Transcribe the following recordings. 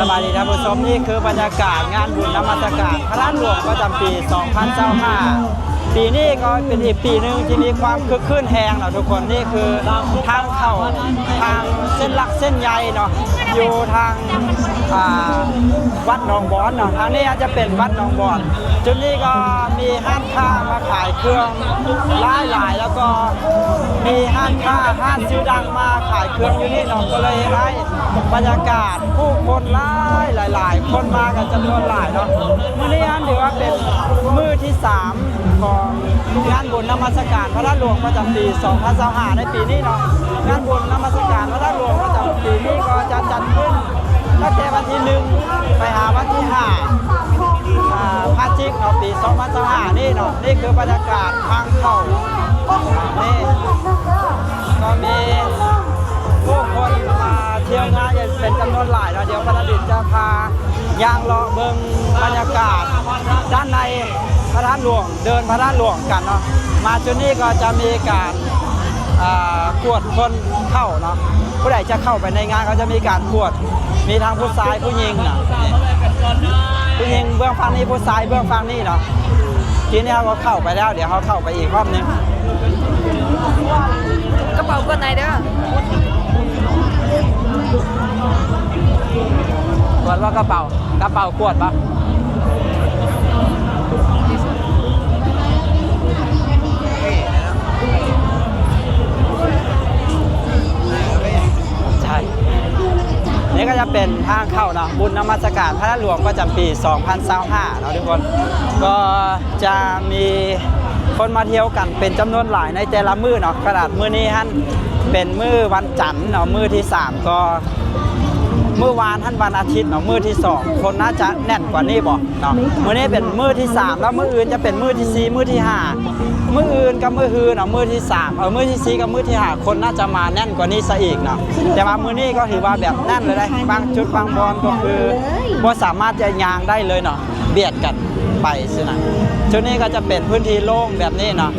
ສະບາຍດີທ່ານຜູ້ຊົມ, ນີ້ຄືບັນຍາກາດງານບຸນນະມັດສະການພະທາດຫຼວງປະຈຳປີສອງພັນຊາວຫ້າ. ປີນີ້ກໍເປັນອີກປີໜຶ່ງທີ່ມີຄວາມຄຶກຄື້ນແຮງເນາະທຸກຄົນ. ນີ້ຄືທາງເຂົ້າທາງເສັ້ນຫຼັກເສັ້ນໃຫຍ່ເນາະ ຢູ່ທາງ ອ່າ ວັດໜອງບອນເນາະ. ທາງນີ້ອາດຈະເປັນວັດໜອງບອນ. ຈຸດນີ້ກໍມີຮ້ານຄ້າມາຂາຍເຄື່ອງຫຼາຍໆ ແລ້ວກໍມີຮ້ານຄ້າຮ້ານຊື່ດັງມາຂາຍເຄື່ອງຢູ່ນີ້ເນາະ ກໍເລີຍເຮັດໃຫ້ບັນຍາກາດຜູ້ຄົນຫຼາຍໆ ຫຼາຍໆ ຄົນມາກັນຈຳນວນຫຼາຍເນາະ. ມື້ນີ້ອັນຖືວ່າເປັນມື້ທີສາມຂອງງານບຸນນະມັດສະການພະທາດຫຼວງປະຈຳປີສອງພັນຊາວຫ້າໃນປີນີ້ເນາະ. ງານບຸນນະມັດສະການພະທາດຫຼວງປະຈຳປີນີ້ກໍຈະຈັດຂຶ້ນ ຕັ້ງແຕ່ວັນທີໜຶ່ງໄປຫາວັນທີຫ້າ ອ່າ ພະຈິກເນາະ ປີສອງພັນຊາວຫ້ານີ້ເນາະ. ນີ້ຄືບັນຍາກາດທາງເຂົ້າ ນີ້ກໍມີຜູ້ຄົນມາທ່ຽວງານກັນເປັນຈຳນວນຫຼາຍເນາະ. ດຽວບັນດາດິດຈະພາຍ່າງເລາະເບິ່ງບັນຍາກາດດ້ານໃນພະທາດຫຼວງ ເດີນພະທາດຫຼວງກັນເນາະ. ມາຈຸດນີ້ກໍຈະມີການ ອ່າ ກວດຄົນເຂົ້າເນາະ. ຜູ້ໃດຈະເຂົ້າໄປໃນງານ ເຂົາຈະມີການກວດ ມີທັງຜູ້ຊາຍຜູ້ຍິງນະ. ນີ້ ຜູ້ຍິງເບື້ອງຝັ່ງນີ້ ຜູ້ຊາຍເບື້ອງຝັ່ງນີ້ເນາະ. ທີນີ້ເຮົາກໍເຂົ້າໄປແລ້ວ ດຽວເຮົາເຂົ້າໄປອີກຮອບໜຶ່ງ. ກະເປົາກວດໃນເດີ. ກວດວ່າກະເປົາ ກະເປົາກວດບໍ່? ໃຊ່ ນີ້ກໍຈະເປັນທາງເຂົ້າເນາະ ບຸນນະມັດສະການພະທາດຫຼວງປະຈຳປີສອງພັນຊາວຫ້າເນາະທຸກຄົນ. ກໍຈະມີຄົນມາທ່ຽວກັນເປັນຈຳນວນຫຼາຍໃນແຕ່ລະມື້ເນາະ. ຂະໜາດມື້ນີ້ຫັ້ນເປັນມື້ວັນຈັນເນາະ ມື້ທີສາມ ກໍ ມື້ວານຫັ້ນວັນອາທິດເນາະ ມື້ທີສອງ ຄົນໜ້າຈະແໜ້ນກວ່ານີ້ບໍເນາະ. ມື້ນີ້ເປັນມື້ທີສາມ ແລ້ວມື້ອື່ນຈະເປັນມື້ທີສີ່ ມື້ທີຫ້າ ມື້ອື່ນກັບມື້ຮືເນາະ ມື້ທີສາມ ເອີ ມື້ທີສີ່ກັບມື້ທີຫ້າ ຄົນໜ້າຈະມາແໜ້ນກວ່ານີ້ຊະອີກເນາະ. ແຕ່ວ່າມື້ນີ້ກໍຖືວ່າແບບແໜ້ນເລີຍເດ້ ບາງຈຸດບາງບ່ອນກໍຄືບໍ່ສາມາດຈະຍ່າງໄດ້ເລີຍເນາະ ບຽດກັນໄປຊີ້ນະ. ຈຸດນີ້ກໍຈະເປັນພື້ນທີ່ໂລ່ງແບບນີ້ເນາະ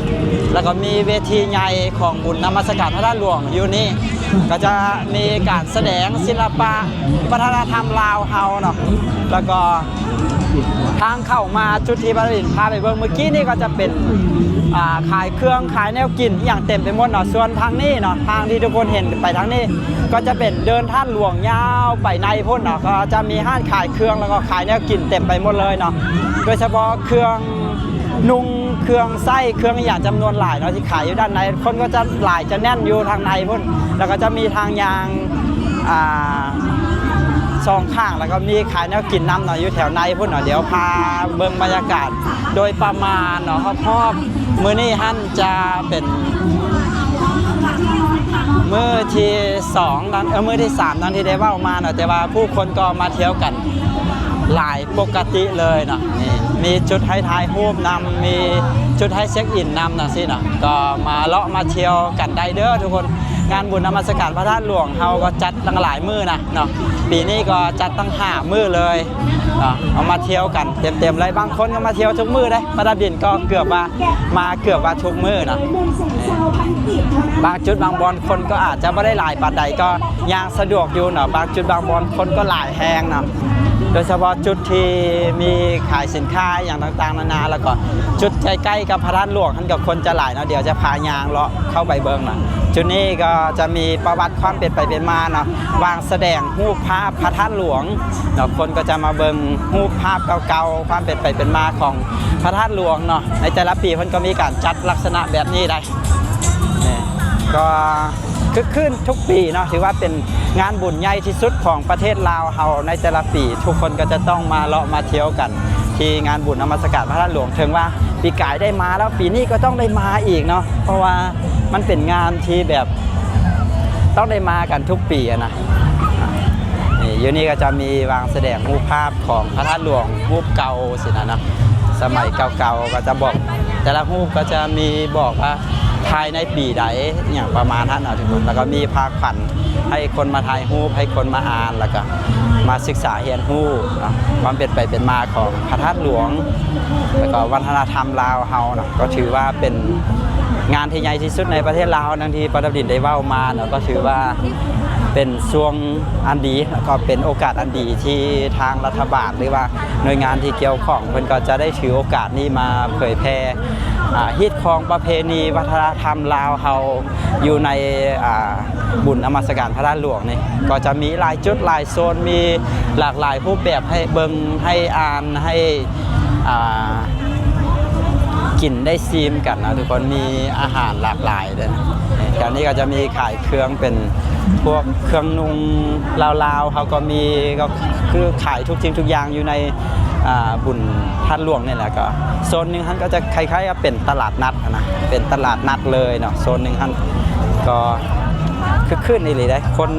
ແລ້ວກໍມີເວທີໃຫຍ່ຂອງບຸນນະມັດສະການພະທາດຫຼວງຢູ່ນີ້ ກໍຈະມີການສະແດງສິລະປະ ວັດທະນະທຳລາວເຮົາເນາະ. ແລ້ວກໍທາງເຂົ້າມາຈຸດທີ່ບັນດາດິດພາໄປເບິ່ງເມື່ອກີ້ນີ້ ກໍຈະເປັນ ອ່າ ຂາຍເຄື່ອງຂາຍແນວກິນອີ່ຫຍັງເຕັມໄປໝົດເນາະ. ສ່ວນທາງນີ້ເນາະ ທາງທີ່ທຸກຄົນເຫັນໄປທາງນີ້ ກໍຈະເປັນເດີ່ນທາດຫຼວງຍາວໄປໃນພຸ້ນເນາະ ກໍຈະມີຮ້ານຂາຍເຄື່ອງ ແລ້ວກໍຂາຍແນວກິນເຕັມໄປໝົດເລີຍເນາະ. ໂດຍສະເພາະເຄື່ອງ ນຸ່ງເຄື່ອງໃຊ້ ເຄື່ອງອີ່ຫຍັງຈຳນວນຫຼາຍເນາະ ທີ່ຂາຍຢູ່ດ້ານໃນ. ຄົນກໍຈະຫຼາຍ ຈະແໜ້ນຢູ່ທາງໃນພຸ້ນ ແລ້ວກໍຈະມີທາງຍ່າງ ອ່າ ສອງຂ້າງ ແລ້ວກໍມີຂາຍແນວກິນນຳເນາະ ຢູ່ແຖວໃນພຸ້ນເນາະ. ດຽວພາເບິ່ງບັນຍາກາດໂດຍປະມານເນາະ ຮອບໆ. ມື້ນີ້ຫັ້ນຈະເປັນມື້ທີສອງ ເອີ ມື້ທີສາມ ດັ່ງທີ່ໄດ້ເວົ້າມາເນາະ ແຕ່ວ່າຜູ້ຄົນກໍມາທ່ຽວກັນ ຫຼາຍປົກກະຕິເລີຍເນາະ. ນີ້ມີຈຸດໃຫ້ຖ່າຍຮູບນຳ ມີຈຸດໃຫ້ເຊັກອິນນຳຈັ່ງຊີ້ເນາະ. ກໍມາເລາະມາທ່ຽວກັນໄດ້ເດີທຸກຄົນ. ງານບຸນນະມັດສະການພະທາດຫຼວງເຮົາກໍຈັດຕັ້ງຫຼາຍມື້ນະເນາະ. ປີນີ້ກໍຈັດຕັ້ງຫ້າມື້ເລີຍເນາະ ເອົາມາທ່ຽວກັນເຕັມໆເລີຍ. ບາງຄົນກໍມາທ່ຽວທຸກມື້ເດ້ ປະດັບດິນກໍເກືອບວ່າ ມາເກືອບວ່າທຸກມື້ເນາະ. ບາງຈຸດບາງບ່ອນຄົນກໍອາດຈະບໍ່ໄດ້ຫຼາຍປານໃດ ກໍຍ່າງສະດວກຢູ່ເນາະ. ບາງຈຸດບາງບ່ອນຄົນກໍຫຼາຍແຮງເນາະ ໂດຍສະເພາະຈຸດທີ່ມີຂາຍສິນຄ້າອີ່ຫຍັງຕ່າງໆນານາ ແລ້ວກໍຈຸດໃກ້ໆກັບພະທາດຫຼວງຫັ້ນກໍຄົນຈະຫຼາຍເນາະ. ດຽວຈະພາຍ່າງເລາະເຂົ້າໄປເບິ່ງເນາະ. ຈຸດນີ້ກໍຈະມີປະຫວັດຄວາມເປັນໄປເປັນມາເນາະ ວາງສະແດງຮູບພາບພະທາດຫຼວງເນາະ. ຄົນກໍຈະມາເບິ່ງຮູບພາບເກົ່າໆ ຄວາມເປັນໄປເປັນມາຂອງ ພະທາດຫຼວງເນາະ. ໃນແຕ່ລະປີເພິ່ນກໍມີການຈັດລັກສະນະແບບນີ້ໄດ໋ ນີ້ ກໍຄຶກຄື້ນທຸກປີເນາະ ຖືວ່າເປັນງານບຸນໃຫຍ່ທີ່ສຸດຂອງປະເທດລາວເຮົາໃນແຕ່ລະປີ. ທຸກຄົນກໍຈະຕ້ອງມາເລາະມາທ່ຽວກັນທີ່ງານບຸນນະມັດສະການພະທາດຫຼວງ. ເຖິງວ່າປີກາຍໄດ້ມາແລ້ວ ປີນີ້ກໍຕ້ອງໄດ້ມາອີກເນາະ ເພາະວ່າມັນເປັນງານທີ່ແບບ ຕ້ອງໄດ້ມາກັນທຸກປີອະນະ. ນີ້ ຢູ່ນີ້ກໍຈະມີວາງສະແດງຮູບພາບຂອງພະທາດຫຼວງຮູບເກົ່າຊີ້ນະເນາະ. ສະໄໝເກົ່າໆ ກໍຈະບອກ ແຕ່ລະຮູບກໍຈະມີບອກວ່າຖ່າຍໃນປີໃດ ອີ່ຫຍັງປະມານນັ້ນເນາະທຸກຄົນ. ແລ້ວກໍມີພາຂວັນໃຫ້ຄົນມາຖ່າຍຮູບ ໃຫ້ຄົນມາອ່ານ ແລ້ວກໍມາສຶກສາຮຽນຮູ້ເນາະ ຄວາມເປັນໄປເປັນມາຂອງພະທາດຫຼວງ ແລ້ວກໍວັດທະນະທຳລາວເຮົາເນາະ. ກໍຖືວ່າເປັນງານທີ່ໃຫຍ່ທີ່ສຸດໃນປະເທດລາວ ດັ່ງທີ່ປະດັບດິນໄດ້ເວົ້າມາເນາະ. ກໍຖືວ່າ ເປັນຊ່ວງອັນດີ ແລ້ວກໍເປັນໂອກາດອັນດີທີ່ທາງລັດຖະບານ ຫຼືວ່າໜ່ວຍງານທີ່ກ່ຽວຂ້ອງ ເພິ່ນກໍຈະໄດ້ຖືໂອກາດນີ້ມາເຜີຍແຜ່ ອາ ຮີດຄອງປະເພນີວັດທະນະທຳລາວເຮົາ ຢູ່ໃນ ອາ ບຸນນະມັດສະການພະທາດຫຼວງນີ້ ກໍຈະມີຫຼາຍຈຸດຫຼາຍໂຊນ ມີຫຼາກຫຼາຍຮູບແບບໃຫ້ເບິ່ງໃຫ້ອ່ານໃຫ້ ອາ ກິນໄດ້ຊີມກັນນະທຸກຄົນ ມີອາຫານຫຼາກຫຼາຍເດ້. ແຖວນີ້ກໍຈະມີຂາຍເຄື່ອງເປັນພວກເຄື່ອງນຸ່ງລາວໆ ເຮົາກໍມີ ກໍຄືຂາຍທຸກສິ່ງທຸກຢ່າງຢູ່ໃນ ອາ ບຸນທາດຫຼວງນີ້ແຫຼະ. ກໍໂຊນໜຶ່ງຫັ້ນກໍຈະຄ້າຍໆກັບເປັນຕະຫຼາດນັດຫັ້ນນະ ເປັນຕະຫຼາດນັດເລີຍເນາະ. ໂຊນໜຶ່ງຫັ້ນກໍຄຶກຄື້ນອີ່ຫຼີເດ້ ຄົນ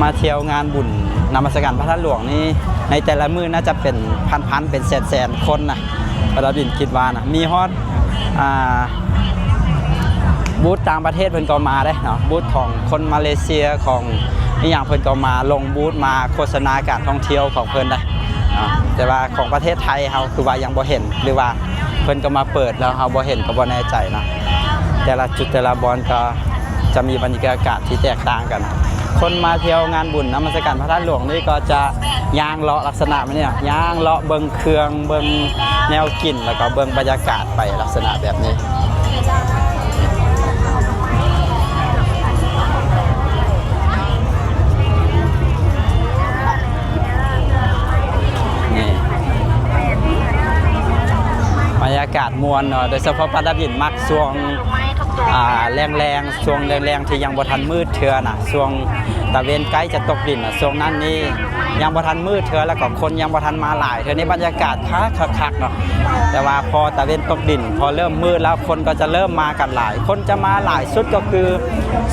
ມາທ່ຽວງານບຸນນະມັດສະການພະທາດຫຼວງນີ້ ໃນແຕ່ລະມື້ໜ້າຈະເປັນພັນໆ ເປັນແສນໆຄົນນະ ປະດັບດິນຄິດວ່ານະ. ມີຮອດ ອາ ບູດຕ່າງປະເທດເພິ່ນກໍມາເດ້ເນາະ ບູດຂອງຄົນມາເລເຊຍ ຂອງອີ່ຫຍັງ ເພິ່ນກໍມາລົງບູດ ມາໂຄສະນາການທ່ອງທ່ຽວຂອງເພິ່ນໄດ້ເນາະ. ແຕ່ວ່າຂອງປະເທດໄທເຮົາຄືວ່າຍັງບໍ່ເຫັນ ຫຼືວ່າເພິ່ນກໍມາເປີດແລ້ວເຮົາບໍ່ເຫັນ ກໍບໍ່ແນ່ໃຈເນາະ. ແຕ່ລະຈຸດແຕ່ລະບ່ອນກໍຈະມີບັນຍາກາດທີ່ແຕກຕ່າງກັນ. ຄົນມາທ່ຽວງານບຸນນະມັດສະການພະທາດຫຼວງນີ້ກໍຈະຍ່າງເລາະລັກສະນະແບບນີ້ເນາະ ຍ່າງເລາະເບິ່ງເຄື່ອງ ເບິ່ງແນວກິນ ແລ້ວກໍເບິ່ງບັນຍາກາດໄປລັກສະນະແບບນີ້. ນີ້ ບັນຍາກາດມ່ວນເນາະ ໂດຍສະເພາະປະດັບດິນມັກຊ່ວງ ອາ ແລງໆ ຊ່ວງແລງໆ ທີ່ຍັງບໍ່ທັນມືດເທື່ອນະ ຊ່ວງຕາເວັນໃກ້ຈະຕົກດິນນະ ຊ່ວງນັ້ນນີ້ຍັງບໍ່ທັນມືດເທື່ອ ແລ້ວກໍຄົນຍັງບໍ່ທັນມາຫຼາຍເທື່ອ ໃນບັນຍາກາດຄັກໆເນາະ. ແຕ່ວ່າພໍຕາເວັນຕົກດິນ ພໍເລີ່ມມືດແລ້ວ ຄົນກໍຈະເລີ່ມມາກັນຫຼາຍ ຄົນຈະມາຫຼາຍສຸດກໍຄື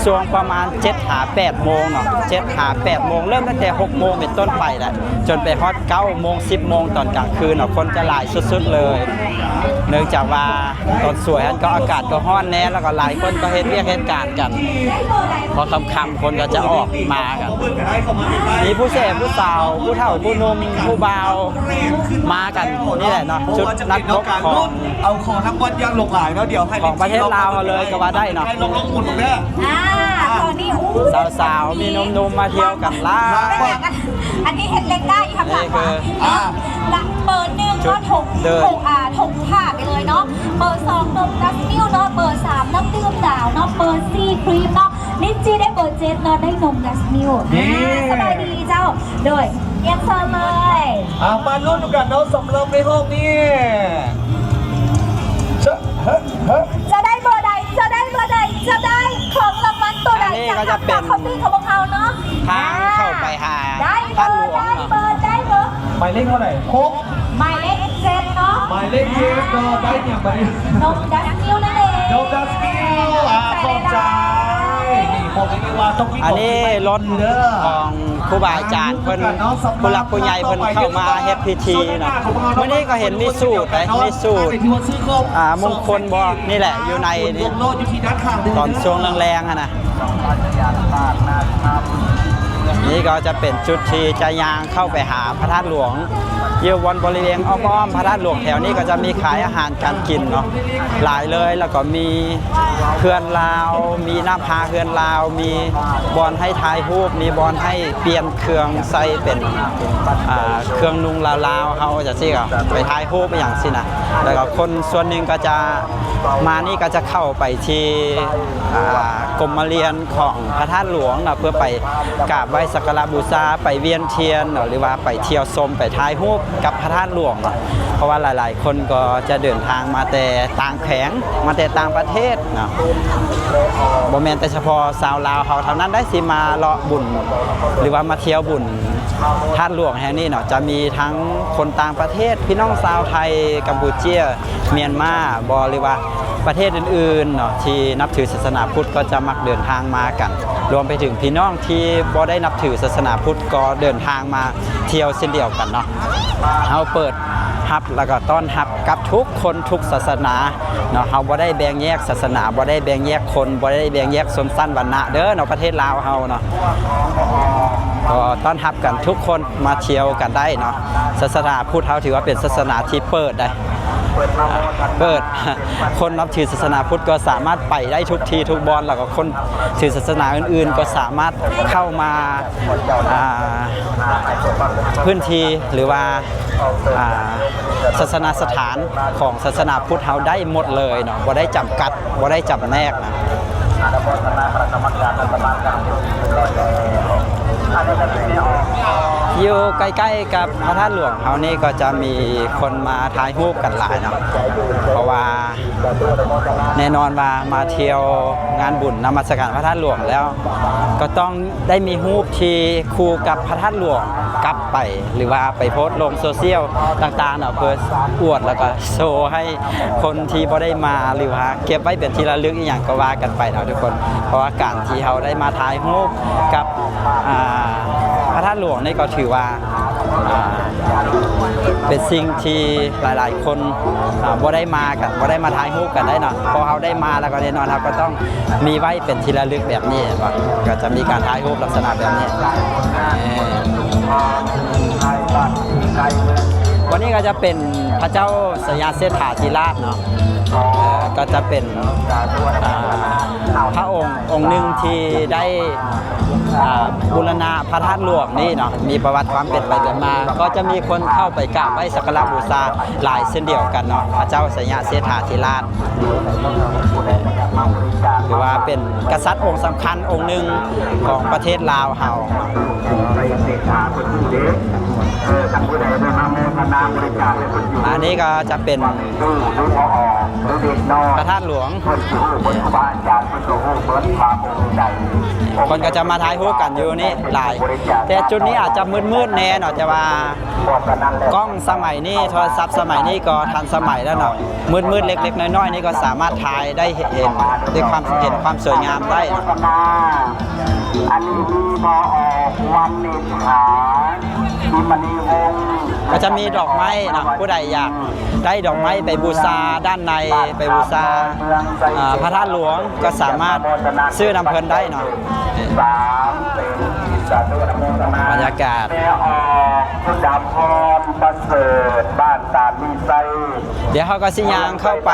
ຊ່ວງປະມານເຈັດຫາແປດໂມງເນາະ ເຈັດຫາແປດໂມງ ເລີ່ມຕັ້ງແຕ່ຫົກໂມງເປັນຕົ້ນໄປແຫຼະ ຈົນໄປຮອດເກົ້າໂມງ ສິບໂມງຕອນກາງຄືນເນາະ ຄົນຈະຫຼາຍສຸດໆເລີຍ. ເນື່ອງຈາກວ່າຕອນສວຍຫັ້ນກໍອາກາດກໍຮ້ອນແດ່ ແລ້ວກໍຫຼາຍຄົນກໍເຮັດວຽກເຮັດການກັນ ພໍຄ່ຳໆ ຄົນກໍຈະອອກມາກັນ ມີຜູ້ແຊຜູ້ສາວ ຜູ້ເຖົ້າຜູ້ໜຸ່ມ ຜູ້ບ່າວມາກັນນີ້ແຫຼະເນາະ. ຈຸດນັດພົບຂອງ ເອົາຂອງທາງວັດຢ່າງຫຼວງຫຼາຍເນາະ ດຽວໃຫ້ ຂອງປະເທດລາວເຮົາເລີຍກໍວ່າໄດ້ເນາະ ໃຫ້ລອງໆໝູນເບິ່ງເດີ. ອ່າ ຕອນນີ້ ອູ້ ສາວໆ ມີໜຸ່ມໆມາທ່ຽວກັນຫຼາຍ. ອັນນີ້ເຮັດເລັກໄດ້ຢູ່ຂ້າງຫຼັງ ນີ້ຄື ອ່າ ລະເບີໜຶ່ງເນາະ ຖົງ ຖົງ ອ່າ ຖົງຜ້າໄປເລີຍເນາະ. ເບີສອງ ນົມດັດມິວເນາະ. ເບີສາມ ນ້ຳດື່ມດາວເນາະ. ເບີສີ່ ຄຣີມເນາະ. ລິນຈີໄດ້ເບີເຈັດເນາະ ໄດ້ນົມດັດມິວ. ນີ້ ອ່າ ສະບາຍດີເຈົ້າ. ໂດຍ ຮຽນເຊີນເລີຍ. ອ່າ ມາລຸ້ນກັນເນາະ ສຳລັບໃນຮອບນີ້ ຈະ ຈະໄດ້ເບີໃດ ຈະໄດ້ເບີໃດ ຈະໄດ້ຂອງລາງວັນຕົວໃດ ອັນນີ້ກໍຈະເປັນ ຈາກຄາເຟຂອງພວກເຮົາເນາະ. ທາງເຂົ້າໄປຫາ ອ່າ ໄດ້ເບີ ໄດ້ເບີ ໄດ້ເບີ. ໝາຍເລກເທົ່າໃດ? ຫົກ ໝາຍເລກເຈັດເນາະ. ໝາຍເລກເຈັດກໍໄດ້ຫຍັງບັດນີ້? ນົມດັດມິວນັ້ນເອງ. ນົມດັດມິວ ອ່າ ຂອບໃຈ. ນີ້ບອກເລີຍວ່າຕ້ອງມີ ອັນນີ້ລົດຂອງຄູບາອາຈານເພິ່ນ ຜູ້ຫຼັກຜູ້ໃຫຍ່ເພິ່ນເຂົ້າມາເຮັດພິທີເນາະ. ມື້ນີ້ກໍເຫັນມີສູດເດ້ ມີສູດ ອ່າ ມຸງຄຸນບໍ ນີ້ແຫຼະ ຢູ່ໃນນີ້ ຕອນຊ່ວງແລງໆຫັ້ນນະ. ນີ້ກໍຈະເປັນຈຸດທີ່ຈະຍ່າງເຂົ້າໄປຫາພະທາດຫຼວງ ຢູ່ບ່ອນບໍລິເວນອ້ອມໆພະທາດຫຼວງແຖວນີ້ ກໍຈະມີຂາຍອາຫານການກິນເນາະ ຫຼາຍເລີຍ. ແລ້ວກໍມີເຮືອນລາວ ມີໜ້າຜາເຮືອນລາວ ມີບ່ອນໃຫ້ຖ່າຍຮູບ ມີບ່ອນໃຫ້ປ່ຽນເຄື່ອງໃສ່ເປັນ ອ່າ ເຄື່ອງນຸ່ງລາວໆເຮົາຈັ່ງຊີ້ ກໍໄປຖ່າຍຮູບອີ່ຫຍັງຊີ້ນະ. ແລ້ວກໍຄົນສ່ວນໜຶ່ງກໍຈະ ມານີ້ກໍຈະເຂົ້າໄປທີ່ ອ່າ ກົມມະລຽນຂອງພະທາດຫຼວງເນາະ ເພື່ອໄປກາບໄຫວ້ສັກກາລະບູຊາ ໄປວຽນທຽນເນາະ ຫຼືວ່າໄປທ່ຽວຊົມ ໄປຖ່າຍຮູບກັບພະທາດຫຼວງເນາະ. ເພາະວ່າຫຼາຍໆຄົນກໍຈະເດີນທາງມາແຕ່ຕ່າງແຂວງ ມາແຕ່ຕ່າງປະເທດເນາະ ບໍ່ແມ່ນແຕ່ສະເພາະຊາວລາວເຮົາເທົ່ານັ້ນໄດ໋ ທີ່ມາເລາະບຸນ ຫຼືວ່າມາທ່ຽວບຸນທາດຫຼວງແຫ່ງນີ້ເນາະ. ຈະມີທັງຄົນຕ່າງປະເທດ ພີ່ນ້ອງຊາວໄທ ກຳປູເຈຍ ມຽນມາບໍ ຫຼືວ່າປະເທດອື່ນໆເນາະ ທີ່ນັບຖືສາສະໜາພຸດ ກໍຈະມັກເດີນທາງມາກັນ. ລວມໄປເຖິງພີ່ນ້ອງທີ່ບໍ່ໄດ້ນັບຖືສາສະໜາພຸດ ກໍເດີນທາງມາທ່ຽວເຊັ່ນດຽວກັນເນາະ. ເຮົາເປີດຮັບ ແລ້ວກໍຕ້ອນຮັບກັບທຸກຄົນທຸກສາສະໜາເນາະ. ເຮົາບໍ່ໄດ້ແບ່ງແຍກສາສະໜາ ບໍ່ໄດ້ແບ່ງແຍກຄົນ ບໍ່ໄດ້ແບ່ງແຍກຊົນຊັ້ນວັນນະເດີເນາະ ປະເທດລາວເຮົາເນາະ. ກໍຕ້ອນຮັບກັນທຸກຄົນ ມາທ່ຽວກັນໄດ້ເນາະ. ສາສະໜາພຸດເຮົາຖືວ່າເປັນສາສະໜາທີ່ເປີດໄດ໋ ເປີດ ຄົນນັບຖືສາສະໜາພຸດກໍສາມາດໄປໄດ້ທຸກທີ່ທຸກບ່ອນ ແລ້ວກໍຄົນຖືສາສະໜາອື່ນໆກໍສາມາດເຂົ້າມາ ອ່າ ພື້ນທີ່ ຫຼືວ່າ ອ່າ ສາສະໜາສະຖານຂອງສາສະໜາພຸດເຮົາໄດ້ໝົດເລີຍເນາະ ບໍ່ໄດ້ຈຳກັດ ບໍ່ໄດ້ຈຳແນກນະ. ຢູ່ໃກ້ໆກັບພະທາດຫຼວງເຮົານີ້ກໍຈະມີຄົນມາຖ່າຍຮູບກັນຫຼາຍເນາະ ເພາະວ່າແນ່ນອນວ່າມາທ່ຽວງານບຸນນະມັດສະການພະທາດຫຼວງແລ້ວ ກໍຕ້ອງໄດ້ມີຮູບທີ່ຄູ່ກັບພະທາດຫຼວງກັບໄປ ຫຼືວ່າໄປໂພສລົງໂຊຊຽວຕ່າງໆເນາະ ເພື່ອອວດ ແລ້ວກໍໂຊໃຫ້ ຄົນທີ່ບໍ່ໄດ້ມາ ຫຼືວ່າເກັບໄວ້ເປັນທີ່ລະລຶກອີ່ຫຍັງກໍວ່າກັນໄປເນາະທຸກຄົນ. ເພາະວ່າການທີ່ເຮົາໄດ້ມາຖ່າຍຮູບກັບ ອ່າ ພະທາດຫຼວງນີ້ກໍຖືວ່າ ອ່າ ເປັນສິ່ງທີ່ຫຼາຍໆຄົນ ອ່າ ບໍ່ໄດ້ມາກັນ ບໍ່ໄດ້ມາຖ່າຍຮູບກັນໄດ້ເນາະ. ພໍເຮົາໄດ້ມາແລ້ວກໍແນ່ນອນເຮົາກໍຕ້ອງມີໄວ້ເປັນທີ່ລະລຶກແບບນີ້ ເຫັນບໍ່? ກໍຈະມີການຖ່າຍຮູບລັກສະນະແບບນີ້. ວັນນີ້ກໍຈະເປັນພະເຈົ້າໄຊຍະເສດຖາທິລາດເນາະ ເອີ ກໍຈະເປັນ ອ່າ ພະອົງອົງໜຶ່ງທີ່ໄດ້ ອ່າ ບູລະນະພະທາດຫຼວງນີ້ເນາະ ມີປະຫວັດຄວາມເປັນໄປເປັນມາ ກໍຈະມີຄົນເຂົ້າໄປກາບໄຫວ້ສັກກາລະບູຊາຫຼາຍເຊັ່ນດຽວກັນເນາະ ພະເຈົ້າໄຊຍະເສດຖາທິລາດ ຖືວ່າເປັນກະສັດອົງສຳຄັນອົງໜຶ່ງຂອງປະເທດລາວເຮົາ. ອັນນີ້ກໍຈະເປັນພະທາດຫຼວງ ຄົນກໍຈະມາຖ່າຍຮູບກັນຢູ່ນີ້ຫຼາຍ ແຕ່ຈຸດນີ້ອາດຈະມືດໆແດ່ເນາະ ແຕ່ວ່າກ້ອງສະໄໝນີ້ ໂທລະສັບສະໄໝນີ້ກໍທັນສະໄໝແລ້ວເນາະ ມືດໆເລັກໆນ້ອຍໆນີ້ກໍສາມາດຖ່າຍໄດ້ເຫັນ ເຫັນຄວາມ ເຫັນຄວາມສວຍງາມໄດ້. ອັນນີ້ມີບໍ່ອອກວັນເມສາ ທີ່ມະນີວົງ ກໍຈະມີດອກໄມ້ເນາະ ຜູ້ໃດຢາກໄດ້ດອກໄມ້ໄປບູຊາດ້ານໃນ ໄປບູຊາ ອ່າ ພະທາດຫຼວງ ກໍສາມາດຊື້ນຳເພິ່ນໄດ້ເນາະ. ບັນຍາກາດ ແມ່ອອກ ຄຸນດາພອນ ປະເສີດ ບ້ານຕານມີໄຊ. ດຽວເຮົາກໍຊິຍ່າງເຂົ້າໄປ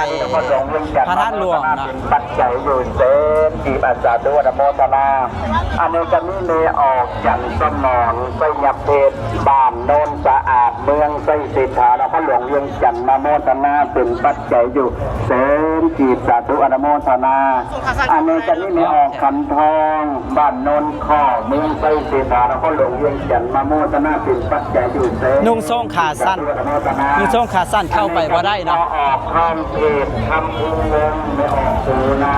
ພະທາດຫຼວງເນາະ. ປັດໄຈຢູ່ແສນກີບ ອາ ສາທຸອະນຸໂມທະນາ. ອັນນີ້ກໍມີແມ່ອອກ ຈັນສະໝອນ ໄຊຍະເພັດ ບ້ານໂນນສະອາດ ເມືອງໄຊເສດຖາ ນະຄອນຫຼວງວຽງຈັນ ມາໂມທະນາເປັນປັດໄຈຢູ່ແສນກີບ ສາທຸອະນຸໂມທະນາ. ອັນນີ້ກໍມີແມ່ອອກ ຂັນທອງ ບ້ານໂນນ ຂໍ້ ເມືອງໄຊເສດຖາ ນະຄອນຫຼວງວຽງຈັນ ມາໂມທະນາເປັນປັດໄຈຢູ່ແສນ ນຸ່ງໂສ້ງຂາສັ້ນ ນຸ່ງໂສ້ງຂາສັ້ນເຂົ້າໄປບໍ່ໄດ້ເນາະ. ອອກທາງເຂດຄຳພູວົງ ແມ່ອອກໂສນາ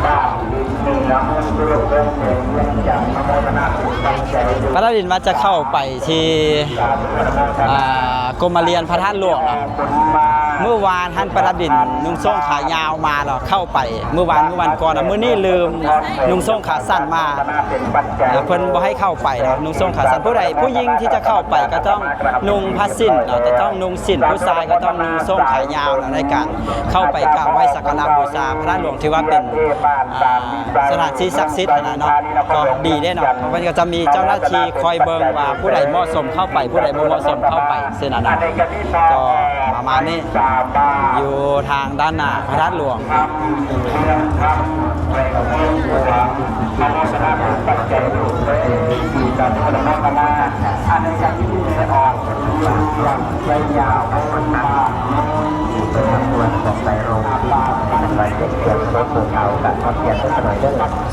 ບ້ານດິນເໜືອ ເມືອງສຸໂລກໂຄງ ແຂວງວຽງຈັນ ມາໂມທະນາເປັນປັດໄຈຢູ່. ພະທາດດິນວ່າຈະເຂົ້າໄປທີ່ ອ່າ ກົມມະລຽນພະທາດຫຼວງເນາະ. ມື້ວານຫັ້ນປະດັບດິນນຸ່ງໂສ້ງຂາຍາວມາເນາະ ເຂົ້າໄປ ມື້ວານ ມື້ວານກ່ອນນະ. ມື້ນີ້ລືມນຸ່ງໂສ້ງຂາສັ້ນມາ ເພິ່ນບໍ່ໃຫ້ເຂົ້າໄປເນາະ ນຸ່ງໂສ້ງຂາສັ້ນ. ຜູ້ໃດ ຜູ້ຍິງທີ່ຈະເຂົ້າໄປກໍຕ້ອງນຸ່ງຜ້າສິ້ນເນາະ ຈະຕ້ອງນຸ່ງສິ້ນ ຜູ້ຊາຍກໍຕ້ອງນຸ່ງໂສ້ງຂາຍາວເນາະ ໃນການເຂົ້າໄປກາບໄຫວ້ສັກກາລະບູຊາພະທາດຫຼວງ ຖືວ່າເປັນ ອ່າ ສະຖານທີ່ສັກສິດຫັ້ນນະເນາະ ກໍດີເດ້ເນາະ. ເພິ່ນກໍຈະມີເຈົ້າໜ້າທີ່ຄອຍເບິ່ງວ່າຜູ້ໃດເໝາະສົມເຂົ້າໄປ ຜູ້ໃດບໍ່ເໝາະສົມເຂົ້າໄປ ເຊັ່ນນັ້ນນະ. ກໍປະມານນີ້ ຢູ່ທາງດ້ານໜ້າພະທາດຫຼວງ.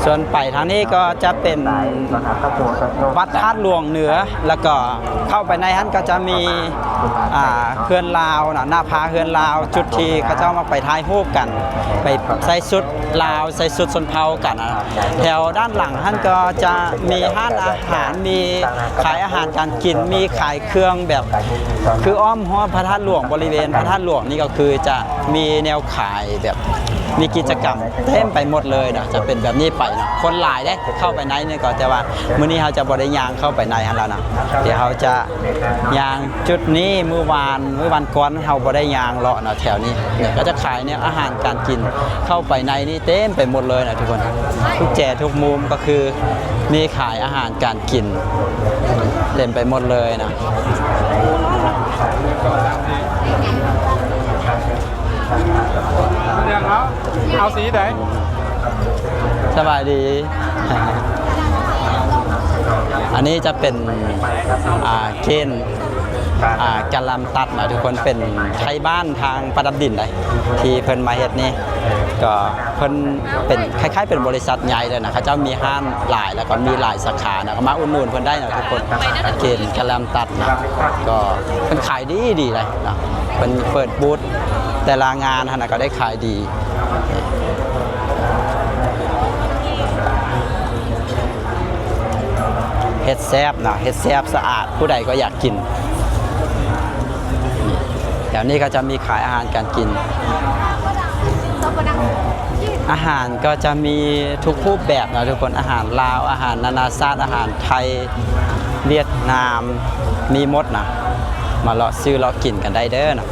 ສ່ວນໄປທາງນີ້ກໍຈະເປັນວັດທາດຫຼວງເໜືອ ແລ້ວກໍເຂົ້າໄປໃນຫັ້ນກໍຈະມີ ອ່າ ເຮືອນລາວເນາະ ໜ້າຜາເຮືອນລາວ ຈຸດທີ່ເຂົາເຈົ້າມັກໄປຖ່າຍຮູບກັນ ໄປໃສ່ຊຸດລາວ ໃສ່ຊຸດຊົນເຜົ່າກັນນະ. ແຖວດ້ານຫຼັງຫັ້ນກໍຈະມີຮ້ານອາຫານ ມີຂາຍອາຫານການກິນ ມີຂາຍເຄື່ອງແບບ ຄືອ້ອມຮອບພະທາດຫຼວງ ບໍລິເວນພະທາດຫຼວງນີ້ກໍຄືຈະມີແນວຂາຍແບບ ມີກິດຈະກຳເຕັມໄປໝົດເລີຍເນາະ ຈະເປັນແບບນີ້ໄປເນາະ. ຄົນຫຼາຍເດ້ ເຂົ້າໄປໃນນີ້ກໍ ແຕ່ວ່າມື້ນີ້ເຮົາຈະບໍ່ໄດ້ຍ່າງເຂົ້າໄປໃນຫັ້ນແລ້ວເນາະ ດຽວເຮົາຈະຍ່າງຈຸດນີ້. ມື້ວານ ມື້ວານກ່ອນເຮົາບໍ່ໄດ້ຍ່າງເລາະເນາະ ແຖວນີ້ ເຂົາຈະຂາຍແນວອາຫານການກິນ ເຂົ້າໄປໃນນີ້ເຕັມໄປໝົດເລີຍນະທຸກຄົນ. ທຸກແຈທຸກມຸມກໍຄືມີຂາຍອາຫານການກິນເຕັມໄປໝົດເລີຍນະ. ເອົາ ເອົາສີໃດ? ສະບາຍດີ. ອັນນີ້ຈະເປັນ ອ່າ ເກນ ອ່າ ກະລຳຕັດນະທຸກຄົນ ເປັນໄທບ້ານທາງປະດັບດິນໃດ ທີ່ເພິ່ນມາເຮັດນີ້ ກໍເພິ່ນເປັນ ຄ້າຍໆ ເປັນບໍລິສັດໃຫຍ່ເລີຍນະ ເຂົາເຈົ້າມີຮ້ານຫຼາຍ ແລ້ວກໍມີຫຼາຍສາຂານະ ກໍມາອຸດໜູນເພິ່ນໄດ້ນະທຸກຄົນ. ເກນກະລຳຕັດນະ ກໍເພິ່ນຂາຍດີໆ ເລີຍນະ ເພິ່ນເປີດບູດແຕ່ລະງານຫັ້ນນະ ກໍໄດ້ຂາຍດີ. ເຮັດແຊບເນາະ ເຮັດແຊບສະອາດ ຜູ້ໃດກໍຢາກກິນ. ແຖວນີ້ກໍຈະມີຂາຍອາຫານການກິນ ອາຫານກໍຈະມີທຸກຮູບແບບເນາະທຸກຄົນ ອາຫານລາວ ອາຫານນານາຊາດ ອາຫານໄທ ຫວຽດນາມ ມີໝົດນະ. ມາເລາະຊື້ເລາະກິນກັນໄດ້ເດີເນາະ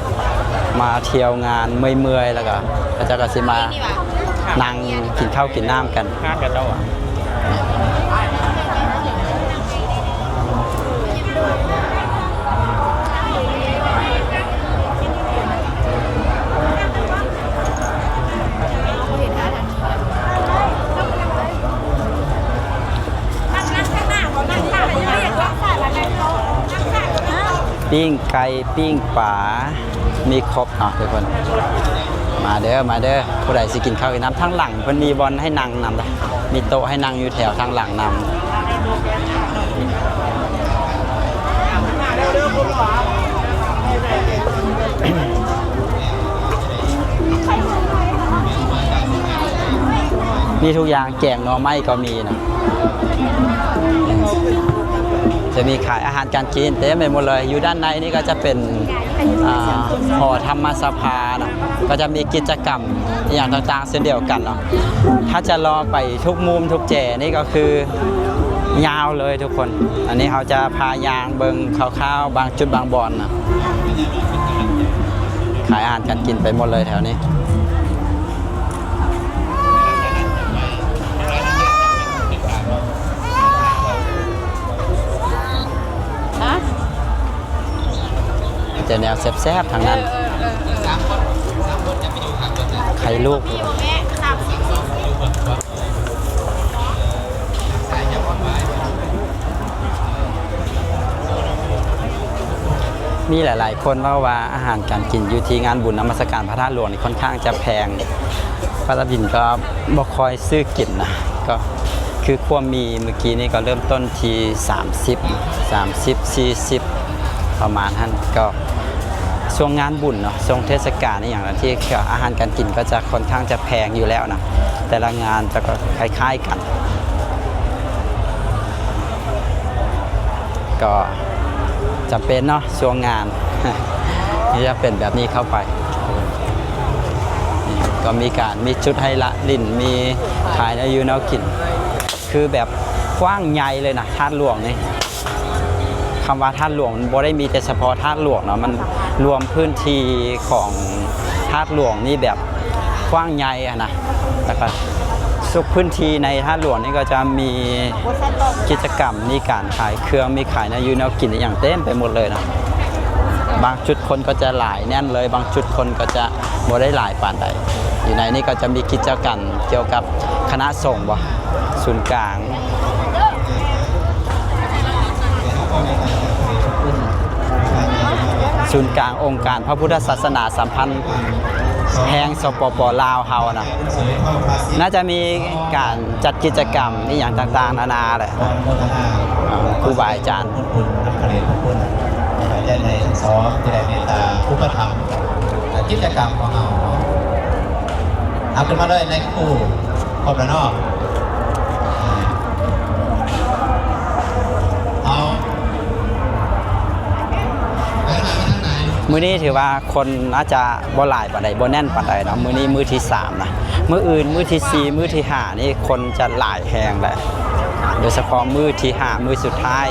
ມາທ່ຽວງານເມື່ອຍໆ ແລ້ວກໍເຂົາເຈົ້າກໍຊິມານັ່ງກິນເຂົ້າກິນນ້ຳກັນ. ປີ້ງໄກ່ ປີ້ງປາ ມີຄົບເນາະທຸກຄົນ. ມາເດີ ມາເດີ ຜູ້ໃດຊິກິນເຂົ້າກິນນ້ຳ ທາງຫຼັງເພິ່ນມີບ່ອນໃຫ້ນັ່ງນຳ ມີໂຕະໃຫ້ນັ່ງຢູ່ແຖວທາງຫຼັງນຳ. ມີທຸກຢ່າງ ແກງໜໍ່ໄມ້ກໍມີນະ ຈະມີຂາຍອາຫານການກິນເຕັມໄປໝົດເລີຍ. ຢູ່ດ້ານໃນນີ້ກໍຈະເປັນ ອ່າ ຫໍທຳມະສະພາເນາະ ກໍຈະມີກິດຈະກຳ ອີ່ຫຍັງຕ່າງໆ ເຊັ່ນດຽວກັນເນາະ. ຖ້າຈະເລາະໄປທຸກມຸມທຸກແຈນີ້ກໍຄືຍາວເລີຍທຸກຄົນ. ອັນນີ້ເຮົາຈະພາຍ່າງເບິ່ງຄ່າວໆ ບາງຈຸດບາງບ່ອນນະ ຂາຍອາຫານການກິນໄປໝົດເລີຍແຖວນີ້. ແຕ່ແນວແຊບໆ ທັງນັ້ນ ເອີ ເອີ ເອີ ເອີ ໄຂ່ລູກ. ມີຫຼາຍໆ ຄົນເວົ້າວ່າອາຫານການກິນຢູ່ທີ່ງານບຸນນະມັດສະການພະທາດຫຼວງນີ້ຄ່ອນຂ້າງຈະແພງ ປະຊາຊົນກໍບໍ່ຄ່ອຍຊື້ກິນນະ ກໍຄືຄວາມມີມື້ກີ້ນີ້ກໍເລີ່ມຕົ້ນທີ່ສາມສິບ ສາມສິບ ສີ່ສິບ ປະມານຫັ້ນ. ກໍຊ່ວງງານບຸນເນາະ ຊ່ວງເທດສະການອີ່ຫຍັງທີ່ອາຫານການກິນກໍຈະຄ່ອນຂ້າງຈະແພງຢູ່ແລ້ວນະ ແຕ່ລະງານຈະກໍຄ້າຍໆ ກັນ. ກໍຈຳເປັນເນາະ ຊ່ວງງານ ທີ່ຈະເປັນແບບນີ້ເຂົ້າໄປ. ນີ້ກໍມີການ ມີຈຸດໃຫ້ລະຫຼິ້ນ ມີຂາຍແນວຢູ່ແນວກິນ ຄືແບບກວ້າງໃຫຍ່ເລີຍນະ ທາດຫຼວງນີ້. ຄຳວ່າທາດຫຼວງມັນບໍ່ໄດ້ມີແຕ່ສະເພາະທາດຫຼວງເນາະ ມັນລວມພື້ນທີ່ຂອງທາດຫຼວງນີ້ແບບກວ້າງໃຫຍ່ຫັ້ນນະ. ແລ້ວກໍທຸກພື້ນທີ່ໃນທາດຫຼວງນີ້ກໍຈະມີກິດຈະກຳ ມີການຂາຍເຄື່ອງ ມີຂາຍແນວຢູ່ແນວກິນອີ່ຫຍັງເຕັມໄປໝົດເລີຍເນາະ. ບາງຈຸດຄົນກໍຈະຫຼາຍແໜ້ນເລີຍ ບາງຈຸດຄົນກໍຈະບໍ່ໄດ້ຫຼາຍປານໃດ. ຢູ່ໃນນີ້ກໍຈະມີກິດຈະກຳກ່ຽວກັບຄະນະສົງບໍ ສູນກາງ ສູນກາງອົງການພະພຸດທະສາສະໜາສຳພັນແຫ່ງ ສປປ ລາວ ເຮົານະ ໜ້າຈະມີການຈັດກິດຈະກຳອີ່ຫຍັງຕ່າງໆ ນານາແຫຼະ ອ່າ ຄູບາອາຈານ ຜູ້ປະຖຳກິດຈະກຳຂອງເຮົາ. ເອົາ ຂຶ້ນມາເລີຍ ນາຍຄູ ຄົບແລ້ວເນາະ. ເອົາ ມື້ນີ້ຖືວ່າຄົນອາດຈະບໍ່ຫຼາຍປານໃດ ບໍ່ແໜ້ນປານໃດເນາະ. ມື້ນີ້ມື້ທີສາມນະ ມື້ອື່ນມື້ທີສີ່ ມື້ທີຫ້ານີ້ຄົນຈະຫຼາຍແຮງແຫຼະ ໂດຍສະເພາະມື້ທີຫ້າ ມື້ສຸດທ້າຍ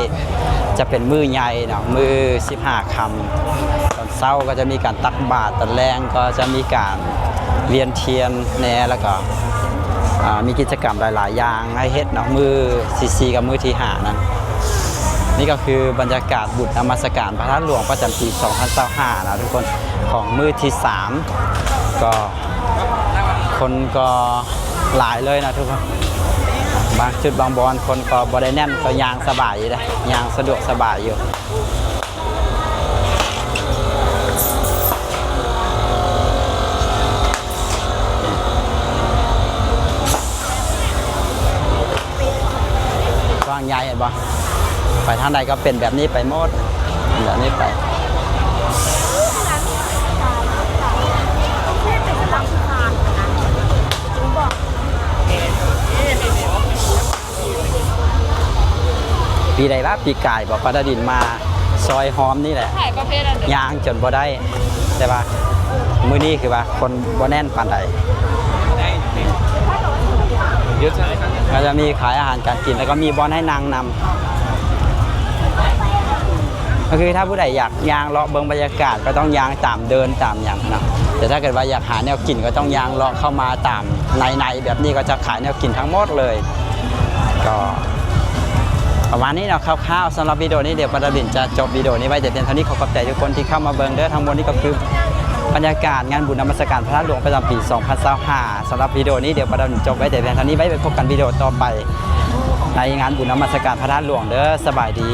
ຈະເປັນມື້ໃຫຍ່ເນາະ ມື້ສິບຫ້າຄ່ຳ. ເຊົ້າກໍຈະມີການຕັກບາດ ຕອນແລງກໍຈະມີການວຽນທຽນແດ່ ແລ້ວກໍ ອ່າ ມີກິດຈະກຳຫຼາຍໆຢ່າງໃຫ້ເຮັດເນາະ ມື້ທີສີ່ກັບມື້ທີຫ້ານັ້ນ. ນີ້ກໍຄືບັນຍາກາດບຸນນະມັດສະການພະທາດຫຼວງປະຈຳປີສອງພັນຊາວຫ້ານະທຸກຄົນ ຂອງມື້ທີສາມ. ກໍຄົນກໍຫຼາຍເລີຍນະທຸກຄົນ. ບາງຈຸດບາງບ່ອນຄົນກໍບໍ່ໄດ້ແໜ້ນ, ກໍຍ່າງສະບາຍຢູ່ເດ້, ຍ່າງສະດວກສະບາຍຢູ່. ກວ້າງໃຫຍ່ ເຫັນບໍ່? ໄປທາງໃດກໍເປັນແບບນີ້ໄປໝົດ, ແບບນີ້ໄປ. ປີໃດວະ? ປີກາຍບໍ? ປາຕາດິນມາຊອຍຮອມນີ້ແຫຼະ, ຍ່າງຈົນບໍ່ໄດ້. ແຕ່ວ່າມື້ນີ້ຄືວ່າຄົນບໍ່ແໜ້ນປານໃດ. ກໍຈະມີຂາຍອາຫານການກິນ ແລ້ວກໍມີບ່ອນໃຫ້ນັ່ງນຳ. ກໍຄືຖ້າຜູ້ໃດຢາກຍ່າງເລາະເບິ່ງບັນຍາກາດ ກໍຕ້ອງຍ່າງຕາມເດີ່ນຕາມຫຍັງເນາະ. ແຕ່ຖ້າເກີດວ່າຢາກຫາແນວກິນ ກໍຕ້ອງຍ່າງເລາະເຂົ້າມາຕາມໃນໆ ແບບນີ້ ກໍຈະຂາຍແນວກິນທັງໝົດເລີຍ. ກໍປະມານນີ້ເນາະ ຄ່າວໆ. ສຳລັບວິດີໂອນີ້ ດຽວປາຕາດິນຈະຈົບວິດີໂອນີ້ໄວ້ແຕ່ພຽງເທົ່ານີ້. ຂໍຂອບໃຈທຸກຄົນທີ່ເຂົ້າມາເບິ່ງເດີ. ທັງໝົດນີ້ກໍຄືບັນຍາກາດງານບຸນນະມັດສະການພະທາດຫຼວງປະຈຳປີສອງພັນຊາວຫ້າ. ສຳລັບວິດີໂອນີ້ ດຽວປາຕາດິນຈົບໄວ້ແຕ່ພຽງເທົ່ານີ້. ໄວ້ພົບກັນວິດີໂອຕໍ່ໄປໃນງານບຸນນະມັດສະການພະທາດຫຼວງເດີ. ສະບາຍດີ.